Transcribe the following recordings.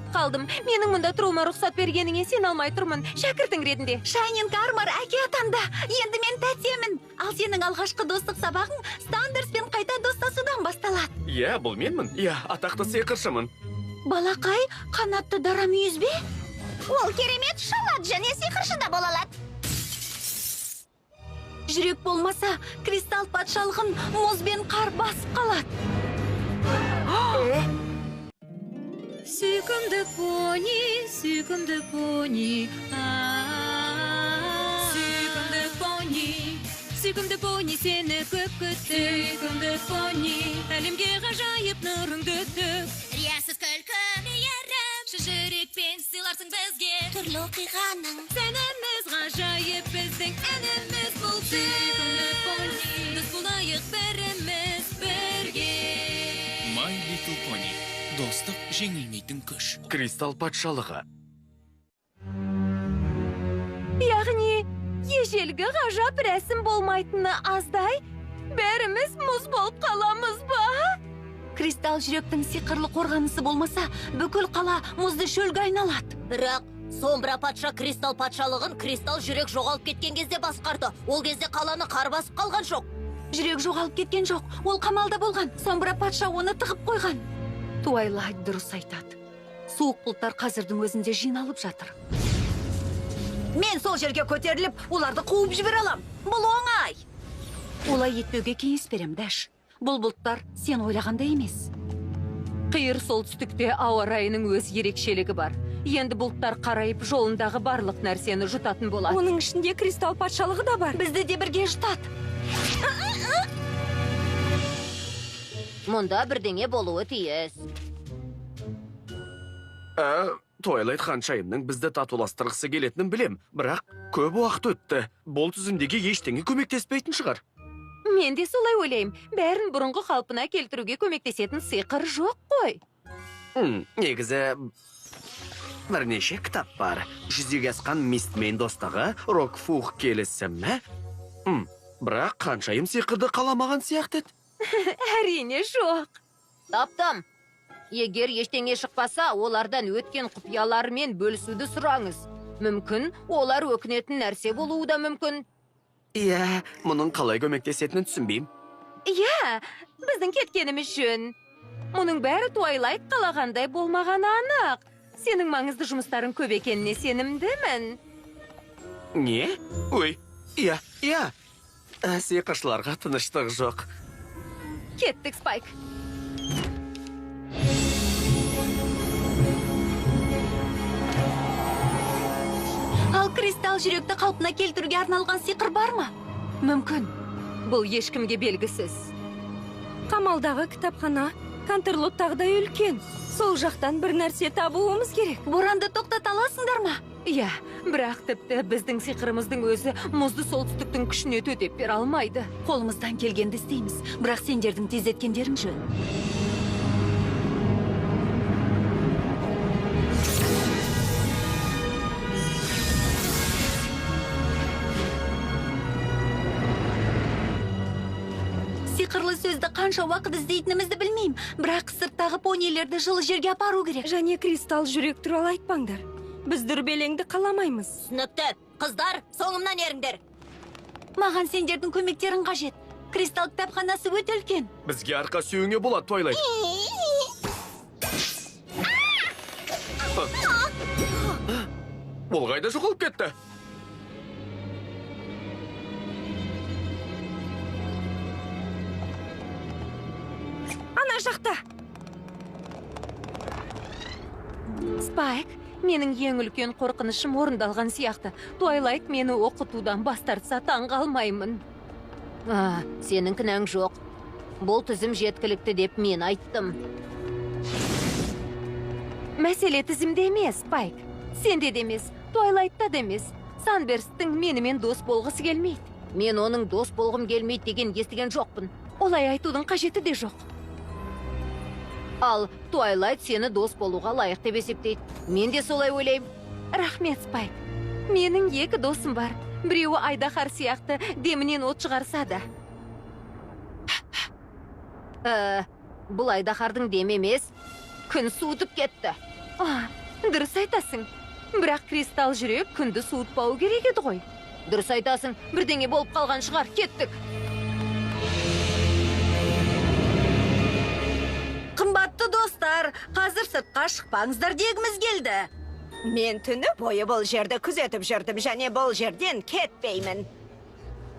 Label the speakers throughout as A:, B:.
A: Таңғалып қалдым. Менің мұнда тұруыма рұқсат бергеніңе сене алмай тұрмын. Шәкіртің ретінде.
B: Шайнинг Армор әке атанды. Енді мен тәтемін. Ал сенің алғашқы достық сабағың Стандарспен қайта достасудан басталады.
C: Иә, бұл менмін. Иә, атақты сиқыршымын.
B: Балақай, қанатты дара мүйіз бе? Ол керемет ұша алады және сиқыршы да бола алады. Жүрек болмаса, кристалл патшалығын мұз бен қар басып қалады.
A: Сүйкімді пони, сүйкімді пони, сүйкімді пони, сүйкімді пони сені көп күтті. Сүйкімді пони, әлемге ғажайып нұрыңды төк.
D: Риясыз күлкі мейірім, шын жүрекпен сыйларсың бізге. Түрлі оқиғаның
A: Сәніміз ғажайып, біздің әніміз бұл. Сүйкімді пони, дос болайық бәріміз бірге.
E: My Little Pony. Достық жеңілмейтін күш.
C: Кристалл патшалығы.
A: Яғни, ежелгі ғажап рәсім болмайтыны аздай, бәріміз мұз болып қаламыз ба?
B: Кристалл жүректің сиқырлы қорғанысы болмаса, бүкіл қала мұзды шөлге айналады.
D: Бірақ Сомбра патша кристалл патшалығын кристалл жүрек жоғалып кеткен кезде басқарды. Ол кезде қаланы қар басып қалған жоқ.
B: Жүрек жоғалып кеткен жоқ. Ол қамалда болған. Сомбра патша оны тығып қойған. Твайлайт дұрыс айтады. Суық бұлттар қазірдің өзінде жиналып жатыр. Мен сол жерге көтеріліп, оларды қуып жібере алам. Бұл оңай. Олай етпеуге кеңес берем, Дэш. Бұл бұлттар сен ойлағандай емес.
A: Қиыр солтүстікте ауа райының өз ерекшелігі бар. Енді бұлттар қарайып, жолындағы барлық нәрсені жұтатын болады.
F: Оның ішінде кристалл патшалығы да бар.
B: Бізді де бірге жұтады.
D: Мұнда бірдеңе болуы тиіс.
C: Твайлайт ханшайымның бізді татуластырғысы келетінін білем, бірақ көп уақыт өтті. Бұл тізімдегі ештеңе көмектеспейтін шығар.
A: Мен де солай ойлаймын. Бәрін бұрынғы қалпына келтіруге көмектесетін сиқыр жоқ қой.
C: Негізі бірнеше кітап бар. Жүзеге асқан Мистмен достығы, Рокфух келісімі. Бірақ ханшайым сиқырды қаламаған сияқты еді.
A: Әрине жоқ. Таптым. Егер ештеңе шықпаса, олардан өткен құпияларымен бөлісуді сұраңыз. Мүмкін, олар өкінетін нәрсе болуы да мүмкін.
C: Иә, мұның қалай көмектесетінін түсінбеймін.
A: Иә, біздің кеткеніміз жөн. Мұның бәрі Твайлайт қалағандай болмағаны анық. Сенің маңызды жұмыстарың көп екеніне сенімдімін.
C: Не? Ой, иә, иә. Сиқыршыларға тыныштық жоқ.
A: Кеттік, Спайк.
B: Ал кристалл жүректі қалпына келтіруге арналған сиқыр бар ма?
A: Мүмкін. Бұл ешкімге белгісіз.
F: Қамалдағы кітапхана Кантерлоттағыдай үлкен. Сол жақтан бір нәрсе табуымыз керек.
B: Боранды тоқтата аласыңдар ма?
A: Иә, бірақ тіпті біздің сиқырымыздың өзі мұзды солтүстіктің күшіне төтеп бере алмайды.
B: Қолымыздан келгенді істейміз, бірақ сендердің тездеткендерің жөн. Сиқырлы сөзді қанша уақыт іздейтінімізді білмеймін, бірақ сырттағы понилерді жылы жерге апару керек.
F: Және кристалл жүрек туралы айтпаңдар. Біз дүрбелеңді қаламаймыз.
D: Түсінікті. Қыздар, соңымнан еріңдер.
B: Маған сендердің көмектерің қажет. Кристалл кітапханасы өте үлкен.
C: Бізге арқа сүйеуіңе болады, Твайлайт. Ол қайда жоғалып кетті?
F: Ана жақта.
A: Спайк, менің ең үлкен қорқынышым орындалған сияқты. Твайлайт мені оқытудан бас тартса таң қалмаймын. Сенің кінәң жоқ. Бұл тізім жеткілікті деп мен айттым. Мәселе тізімде емес, Спайк. Сенде де емес, Твайлайтта да емес. Санберсттің менімен дос болғысы келмейді. Мен оның дос болғым келмейді деген естіген жоқпын. Олай айтудың қажеті де жоқ. Ал Твайлайт сені дос болуға лайық деп есептейді. Мен де солай ойлаймын. Рахмет, Спайк. Менің екі досым бар. Біреуі айдаһар сияқты демінен от шығарса да. Бұл айдаһардың демі емес. Күн суытып кетті. Дұрыс айтасың. Бірақ кристалл жүрек күнді суытпау керек еді ғой. Дұрыс айтасың, бірдеңе болып қалған шығар, кеттік.
B: Қымбатты достар, қазір сыртқа шықпаңыздар дегіміз келді.
G: Мен түні бойы бұл жерді күзетіп жүрдім және бұл жерден кетпеймін.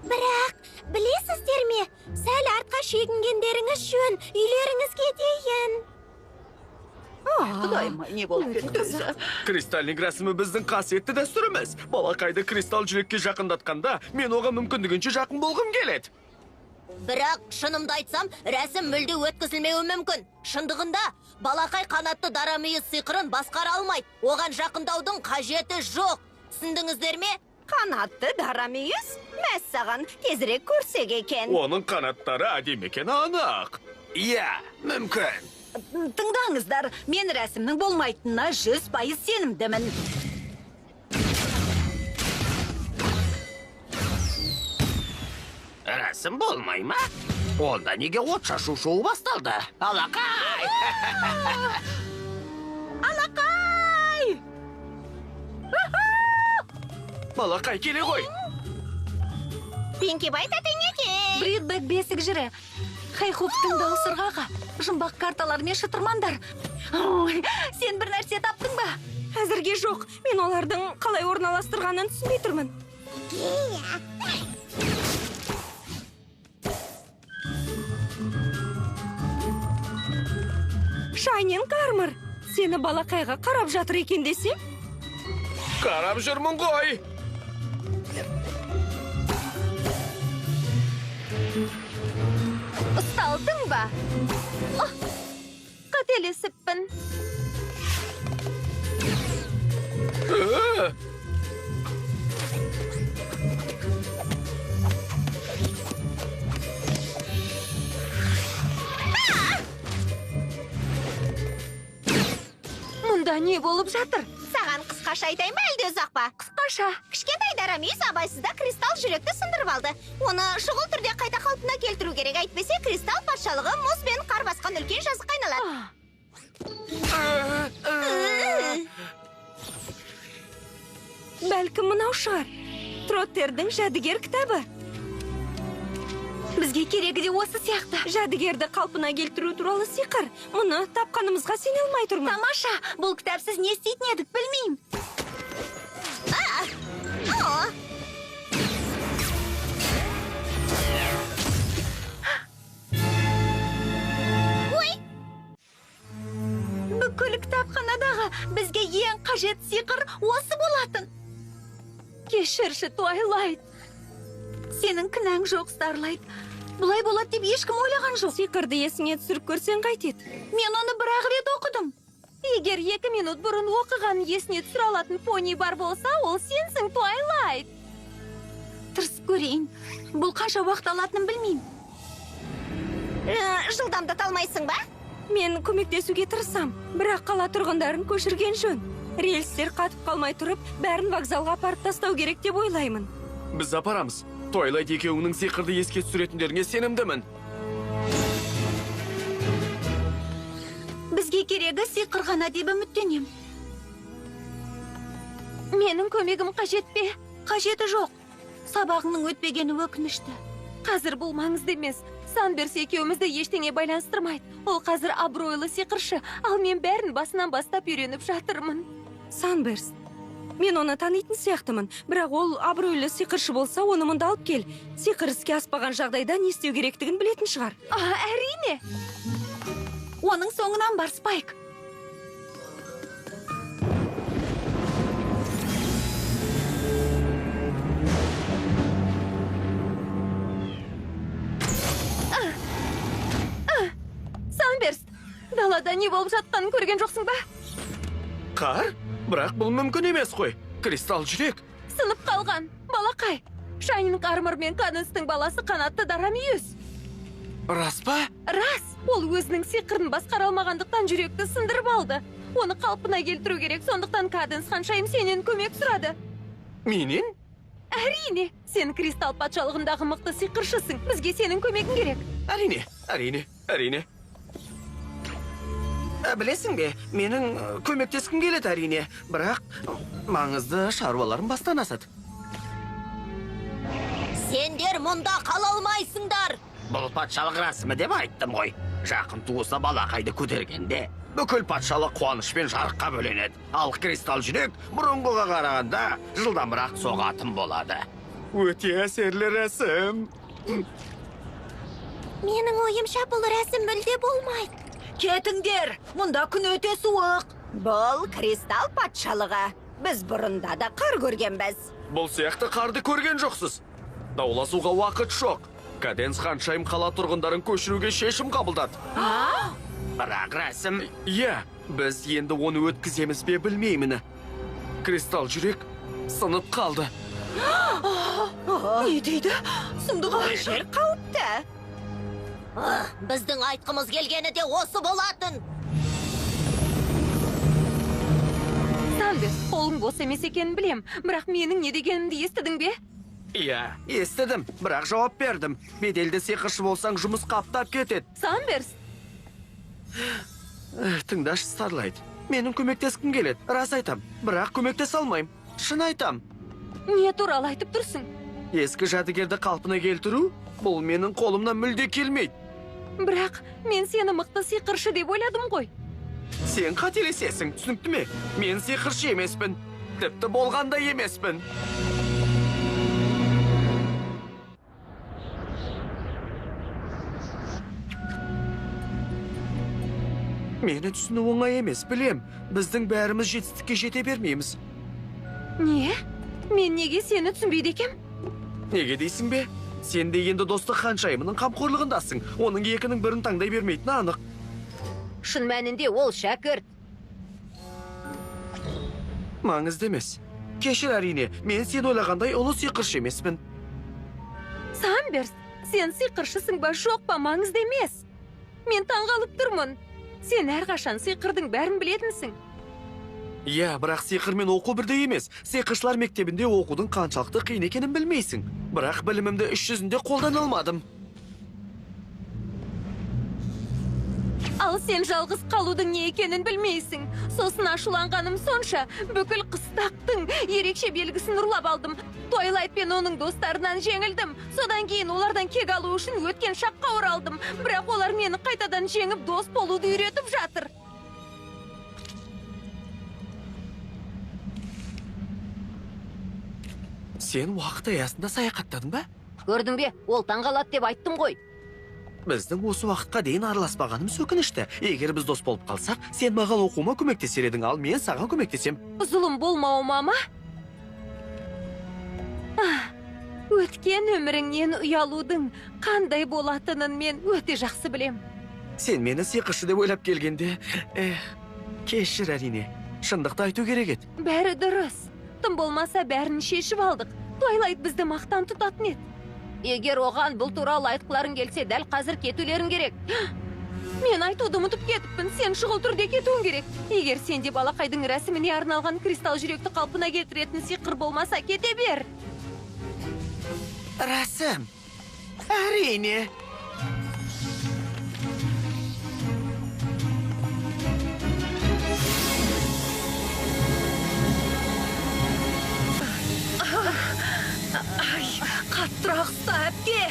D: Бірақ, білесіздер ме, сәл артқа шегінгендеріңіз жөн, үйлеріңізге дейін.
B: Құдайым, не болып кетті өзі?
C: Кристаллик рәсімі біздің қасиетті дәстүріміз. Балақайды кристалл жүрекке жақындатқанда, мен оған мүмкіндігінше жақын болғым келеді.
D: Бірақ, шынымды айтсам, рәсім мүлде өткізілмеуі мүмкін. Шындығында, балақай қанатты дарамүйіз сиқырын басқара алмайды. Оған жақындаудың қажеті жоқ. Түсіндіңіздер ме?
G: Қанатты дарамүйіз? Мәссаған, тезірек көрсек екен.
C: Оның қанаттары әдемі екені анық.
H: Иә, мүмкін.
B: Тыңдаңыздар, мен рәсімнің болмайтынына 100% сенімдімін.
H: Рәсім болмай ма? Онда неге от шашу шоуы басталды? Алақай!
B: Алақай!
C: Балақай, келе ғой!
D: Пинки Пай тәтеңеке!
B: Бритбек бесік жыры, Хейхуптың дауыс ырғағы, жұмбақ карталар мен шытырмандар. Ой, сен бір нәрсе таптың ба?
F: Әзірге жоқ. Мен олардың қалай орналастырғанын түсінбей тұрмын. Шайнинг Армор, сені балақайға қарап жатыр екен десем?
C: Қарап жүрмін ғой.
A: Ұсталдың ба? Қателесіппін. Мұнда не болып жатыр?
D: Саған қысқаша айтайын ба, әлде ұзақ па?
A: Қысқаша.
D: Кішкентай дарамүйіз абайсызда кристалл жүректі сындырып алды. Оны шұғыл түрде қайта қалпына келтіру керек, әйтпесе кристалл патшалығы мұз бен қар басқан үлкен жазыққа айналады.
F: Бәлкім мынау шығар. Троттердің жәдігер кітабы.
B: Бізге керегі де осы сияқты.
F: Жәдігерді қалпына келтіру туралы сиқыр. Мұны тапқанымызға сене алмай тұрмын.
B: Тамаша, бұл кітапсыз не істейтін едік, білмеймін.
D: Ой!
B: Бүкіл кітапханадағы бізге ең қажет сиқыр осы болатын.
A: Кешірші, Твайлайт.
B: Сенің кінәң жоқ, Старлайт. Бұлай болады деп ешкім ойлаған жоқ.
F: Сиқырды есіңе түсіріп көрсең қайтеді?
B: Мен оны бір-ақ рет оқыдым.
A: Егер 2 минут бұрын оқығанын есіне түсіре алатын пони бар болса, ол сенсің, Твайлайт.
B: Тырысып көрейін. Бұл қанша уақыт алатынын білмеймін.
D: Жылдамдата алмайсың ба?
F: Мен көмектесуге тырысам, бірақ қала тұрғындарын көшірген жөн. Рельстер қатып қалмай тұрып, бәрін вокзалға апарып тастау керек деп ойлаймын.
C: Біз апарамыз. Твайлайт екеуіңнің сиқырды еске түсіретіндеріңе сенімдімін.
B: Бізге керегі сиқыр ғана деп үміттенем.
A: Менің көмегім қажет пе?
B: Қажеті жоқ. Сабағыңның өтпегені өкінішті.
A: Қазір бұл маңызды емес. Санберс екеумізді ештеңе байланыстырмайды. Ол қазір абыройлы сиқыршы, ал мен бәрін басынан бастап үйреніп жатырмын.
F: Санберс, мен оны танитын сияқтымын. Бірақ ол абыройлы сиқыршы болса, оны мұнда алып кел. Сиқыр іске аспаған жағдайда не істеу керектігін білетін шығар.
A: Әрине.
B: Оның соңынан бар, Спайк.
A: Санберс, далада не болып жатқанын көрген жоқсың ба?
C: Қар? Бірақ бұл мүмкін емес қой. Кристалл жүрек.
A: Сынып қалған. Балақай. Шайнинг Армор мен Каденстің баласы қанатты дарамүйіз.
C: Рас па?
A: Рас. Ол өзінің сиқырын басқара алмағандықтан жүректі сындырып алды. Оны қалпына келтіру керек. Сондықтан Каденс ханшайым сенен көмек сұрады.
C: Менен?
A: Әрине. Сен кристалл патшалығындағы мықты сиқыршысың. Бізге сенің көмегің керек.
C: Әрине, әрине, әрине. Білесің бе, менің көмектескім келеді әрине, бірақ маңызды шаруаларым бастан асады.
D: Сендер мұнда қала алмайсыңдар.
H: Бұл патшалық рәсімі деп айттым ғой. Жақын туысы балақайды көтергенде бүкіл патшалық қуанышпен жарыққа бөленеді. Ал кристалл жүрек бұрынғыға қарағанда жылдамырақ соғатын болады.
C: Өте әсерлі рәсім.
D: Менің ойымша, бұл рәсім мүлде болмайды.
B: Кетіңдер, мұнда күн өте суық.
G: Бұл кристалл патшалығы. Біз бұрында да қар көргенбіз.
C: Бұл сияқты қарды көрген жоқсыз. Дауласуға уақыт жоқ. Каденс ханшайым қала тұрғындарын көшіруге шешім қабылдады.
H: Бірақ рәсім...
C: Иә, біз енді оны өткіземіз бе білмеймін. Кристалл жүрек сынып қалды.
F: Не дейді? Сұмдық ай.
G: Жер қауіпті.
D: Біздің айтқымыз келгені де осы болатын.
A: Самберс, қолың бос емес екенін білем, бірақ менің не дегенімді естідің бе?
C: Иә, естідім, бірақ жауап бердім. Беделді сиқыршы болсаң, жұмыс қаптап кетеді.
A: Самберс!
C: Тыңдашы, Старлайт, менің көмектескім келеді, рас айтам, бірақ көмектесе алмаймын, шын айтам.
A: Не туралы айтып тұрсың?
C: Ескі жәдігерді қалпына келтіру, бұл менің қолымнан мүлде келмейді.
A: Бірақ мен сені мықты сиқыршы деп ойладым ғой.
C: Сен қателесесің, түсінікті ме? Мен сиқыршы емеспін, тіпті болғанда емеспін. Мені түсіну оңай емес, білем. Біздің бәріміз жетістікке жете бермейміз.
A: Не? Мен неге сені түсінбейді екем?
C: Неге дейсің бе? Сен де енді достық ханшайымының қамқорлығындасың. Оның екінің бірін таңдай бермейтіні анық.
A: Шын мәнінде ол шәкірт.
C: Маңызды емес. Кешір әрине, мен сен ойлағандай ұлы сиқыршы емеспін.
A: Самберс, сен сиқыршысың ба жоқ па маңызды емес. Мен таңғалып тұрмын. Сен әрқашан сиқырдың бәрін білетінсің.
C: Иә, бірақ сиқырмен оқу бірдей емес. Сиқыршылар мектебінде оқудың қаншалықты қиын екенін білмейсің. Бірақ білімімді іс жүзінде қолдана алмадым.
A: Ал сен жалғыз қалудың не екенін білмейсің. Сосын ашуланғаным сонша, бүкіл қыстақтың ерекше белгісін ұрлап алдым. Твайлайт пен оның достарынан жеңілдім. Содан кейін олардан кек алу үшін өткен шаққа оралдым. Бірақ олар мені қайтадан жеңіп дос болуды үйретіп жатыр.
C: Сен уақыт аясында саяхаттадың ба?
A: Көрдің бе, ол таңғалады деп айттым ғой.
C: Біздің осы уақытқа дейін араласпағанымыз өкінішті. Егер біз дос болып қалсақ, сен маған оқуыма көмектесер едің, ал мен саған көмектесем.
A: Зұлым болмауыма ма? Өткен өміріңнен ұялудың қандай болатынын мен өте жақсы білем.
C: Сен мені сиқыршы деп ойлап келгенде, кешір әрине, шындықты айту керек еді.
A: Бәрі дұрыс. Тым болмаса бәрін шешіп алдық. Твайлайт бізді мақтан тұтатын еді. Егер оған бұл туралы айтқыларың келсе, дәл қазір кетулерің керек. Мен айтуды ұмытып кетіппін, сен шұғыл түрде кетуің керек. Егер сенде балақайдың рәсіміне арналған кристалл жүректі қалпына келтіретін сиқыр болмаса, кете бер.
C: Рәсім, әрине.
F: Ай, қаттырақ ұста, әпке!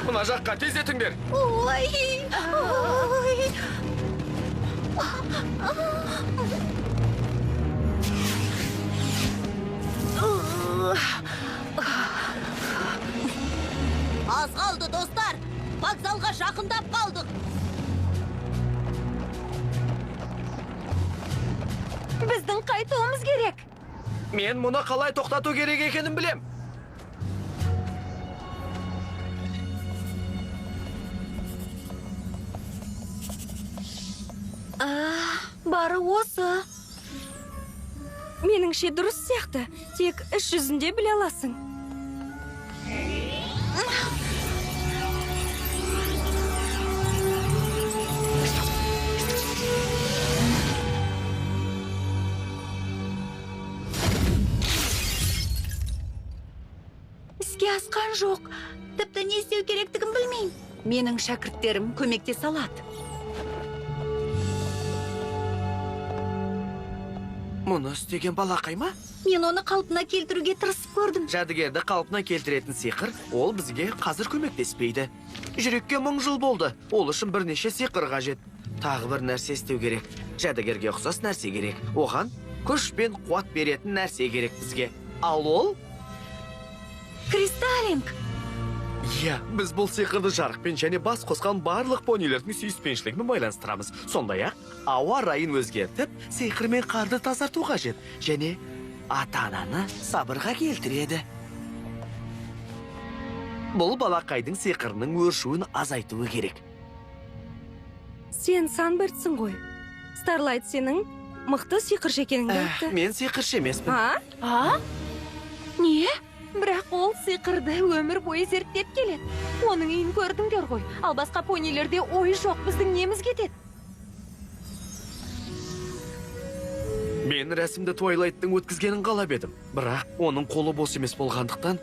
C: Мына жаққа тездетіңдер!
B: Ой, ой!
D: Аз қалды, достар! Вокзалға жақындап қалдық.
A: Біздің қайтуымыз керек.
C: Мен мұны қалай тоқтату керек екенін білем.
B: Бары осы.
F: Меніңше дұрыс сияқты. Тек іс жүзінде біле аласың.
B: іске асқан жоқ. Тіпті не істеу керектігін білмеймін. Менің шәкірттерім көмектесе алады.
C: Мұны істеген балақай ма?
B: Мен оны қалпына келтіруге тырысып көрдім.
C: Жәдігерді қалпына келтіретін сиқыр, ол бізге қазір көмектеспейді. Жүрекке 1000 жыл болды. Ол үшін бірнеше сиқыр қажет. Тағы бір нәрсе істеу керек. Жәдігерге ұқсас нәрсе керек. Оған күш пен қуат беретін нәрсе керек бізге. Ал ол?
B: Кристаллинг!
C: Иә, біз бұл сиқырды жарықпен және бас қосқан барлық понилердің сүйіспеншілігімен байланыстырамыз. Сондай-ақ, ауа райын өзгертіп, сиқырмен қарды тазарту қажет. Және ата-ананы сабырға келтіреді. Бұл балақайдың сиқырының өршуін азайтуы керек.
F: Сен Санбердсің ғой. Старлайт сенің мықты сиқыршы екеніңді айтты.
C: Мен сиқыршы емеспін.
F: А?
A: Не? Бірақ ол сиқырды өмір бойы зерттеп келеді. Оның үйін көрдіңдер ғой. Ал басқа понилерде ой жоқ, біздің неміз кетеді.
C: Мен рәсімді Твайлайттың өткізгенін қалап едім. Бірақ оның қолы бос емес болғандықтан.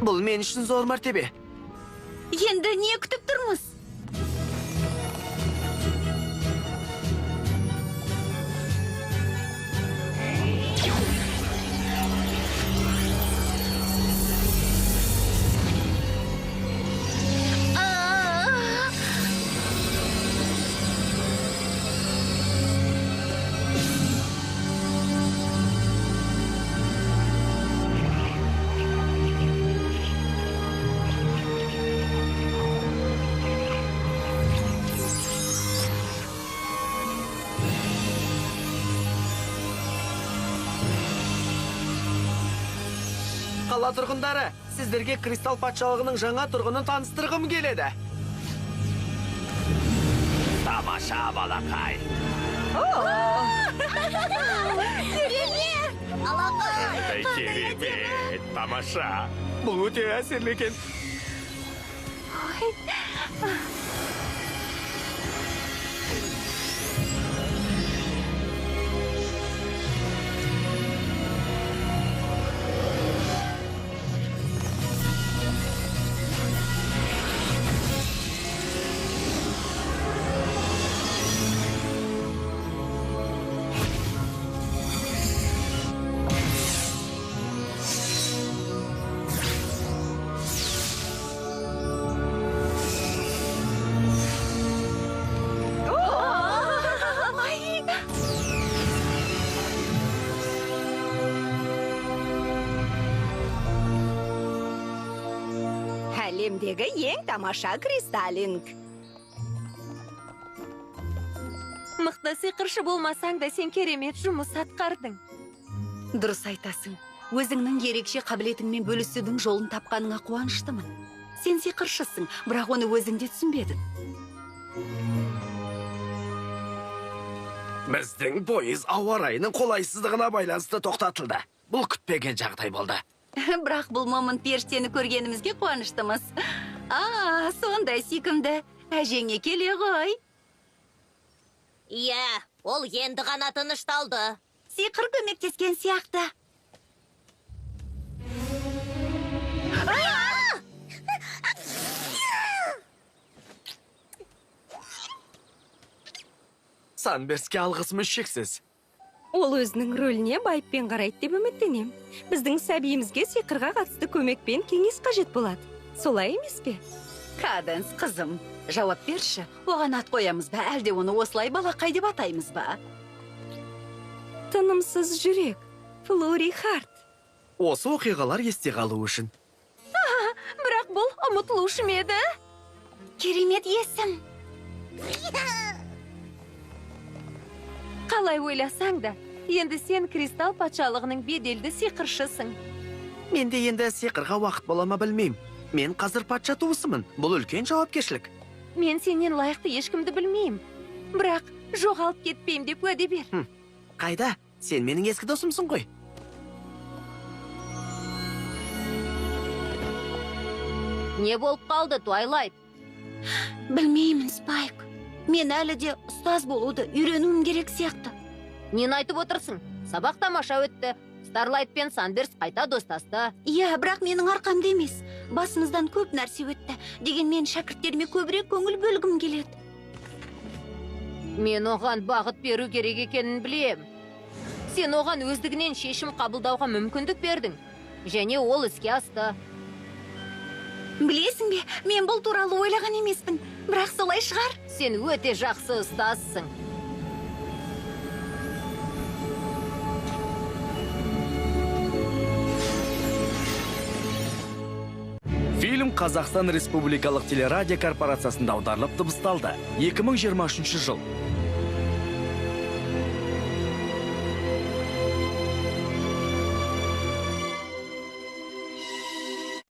C: Бұл мен үшін зор мәртебе.
B: Енді не күтіп тұрмыз?
C: Қала тұрғындары, сіздерге Кристалл патшалығының жаңа тұрғынын таныстырғым келеді.
H: Тамаша, балақай.
D: Керемет! Балақай!
H: Керемет, тамаша.
C: Бұл өте әсерлі екен.
G: Әлемдегі ең тамаша кристаллинг.
A: Мықты сиқыршы болмасаң да сен керемет жұмыс атқардың.
B: Дұрыс айтасың. Өзіңнің ерекше қабілетіңмен бөлісудің жолын тапқаныңа қуаныштымын. Сен сиқыршысың, бірақ оны өзің де түсінбедің.
C: Біздің пойыз ауа райының қолайсыздығына байланысты тоқтатылды. Бұл күтпеген жағдай болды.
B: Бірақ бұл момын періштені көргенімізге қуаныштымыз. А, сондай сүйкімді. Әжеңе келе ғой.
D: Иә, ол енді ғана тынышталды.
B: Сиқыр көмектескен сияқты.
C: Санберске алғысымыз шексіз.
F: Ол өзінің рөліне байыппен қарайды деп үміттенем. Біздің сәбиімізге сиқырға қатысты көмек пен кеңес қажет болады. Солай емес пе?
B: Каденс, қызым, жауап берші. Оған ат қоямыз ба, әлде оны осылай балақай деп атаймыз ба?
F: Тынымсыз жүрек, Флури Харт.
C: Осы оқиғалар есте қалу үшін.
A: Бірақ бұл ұмытылушы ма еді?
B: Керемет есім.
A: Қалай ойласаң да, енді сен Кристалл патшалығының беделді сиқыршысың.
C: Менде енді сиқырға уақыт бола ма білмеймін. Мен қазір патша туысымын. Бұл үлкен жауапкершілік.
A: Мен сенен лайықты ешкімді білмеймін. Бірақ жоғалып кетпеймін деп уәде бер.
C: Қайда? Сен менің ескі досымсың ғой.
D: Не болып қалды, Твайлайт?
B: Білмеймін, Спайк. Мен әлі де ұстаз болуды үйренуім керек сияқты.
D: Нені айтып отырсың?
A: Сабақ тамаша өтті. Старлайт пен Санберст қайта достасты.
B: Иә, бірақ менің арқамда емес. Басымыздан көп нәрсе өтті. Дегенмен шәкірттеріме көбірек көңіл бөлгім келеді.
A: Мен оған бағыт беру керек екенін білем. Сен оған өздігінен шешім қабылдауға мүмкіндік бердің. Және ол іске асты.
B: Білесің бе, мен бұл туралы ойлаған емеспін. Бірақ солай шығар.
A: Сен өте жақсы ұстазсың.
I: Фильм Қазақстан Республикалық телерадио корпорациясында аударылып дыбысталды. 2023 жыл.